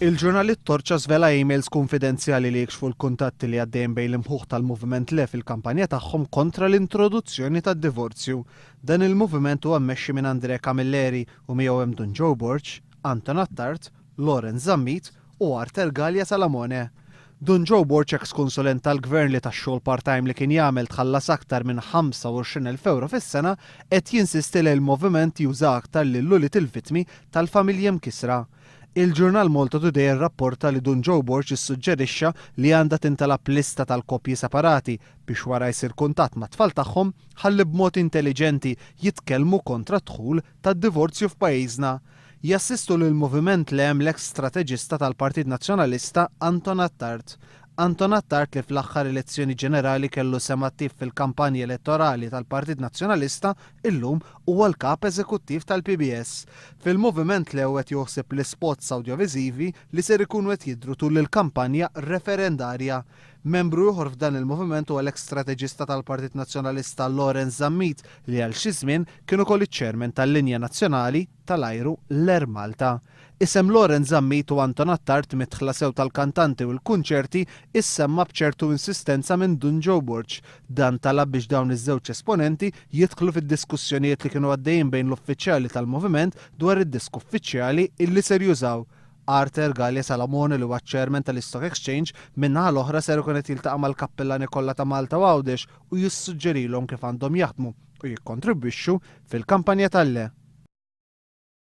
Il-ġurnal It-Torċa żvela emails kunfidenzjali li jikxfu l-kuntatti li għaddejjin bejn l-imħuħ tal-Moviment Le fil-kampanja tagħhom kontra l-introduzzjoni tad-divorzju. Dan il-moviment huwa mmexxi minn André Camilleri u miegħu hemm Dun Joe Borg, Anton Attard, Lawrence Zammit u Arthur Galea Salamone. Dun Joe Borg eks konsulent tal-Gvern li tax-xogħol part-time li kien jagħmel tħallas aktar minn 25,000 ewro fis-sena qed jinsisti li l-moviment juża aktar lil ulied il-vittmi tal-familji mkissra. Il-ġurnal Malta Today rrapporta li Dun Joe Borg issuġġerixxa li għandha tintalab lista tal-koppji separati biex wara jsir kuntatt mat-tfal tagħhom ħalli b'mod intelliġenti jitkellmu kontra d-dħul tad-divorzju f'pajjiżna. Jassistu lill-Moviment Le hemm l-eks strateġista tal-Partit Nazzjonalista Anton Attard. Anton Attard li fl-aħħar elezzjoni ġenerali kellu sehem attiv fil-kampanja elettorali tal-Partit Nazzjonalista illum huwa l-Kap Eżekuttiv tal-PBS. Fil-Moviment Le hu qed jieħu ħsieb l-ispots awdjoviżivi li ser ikunu qed jidhru tul il-kampanja referendarja. Membru ieħor f'dan il-moviment huwa l-eks strateġista tal-Partit Nazzjonalista Lawrence Zammit li għal xi żmien kien ukoll iċ-Chairman tal-linja nazzjonali tal-ajru l-Air Malta. Isem Lawrence Zammit u Anton Attard midħla sew tal-kantanti u l-kunċerti issemma b'ċertu insistenza minn Dun Joe Borg. Dan talab biex dawn iż-żewġ esponenti jidħlu fid-diskussjonijiet li kienu għaddejjin bejn l-uffiċjali tal-moviment dwar id-disk uffiċjali illi ser jużaw. Arthur Galea Salamone li huwa ċ-Chairman tal-Istock Exchange min-naħa l-oħra ser ikun qed jiltaqa' mal-kappillani kollha ta' Malta u Għawdex u jissuġġerilhom kif għandhom jaħdmu u jikkontribwixxu fil-kampanja tal-Le.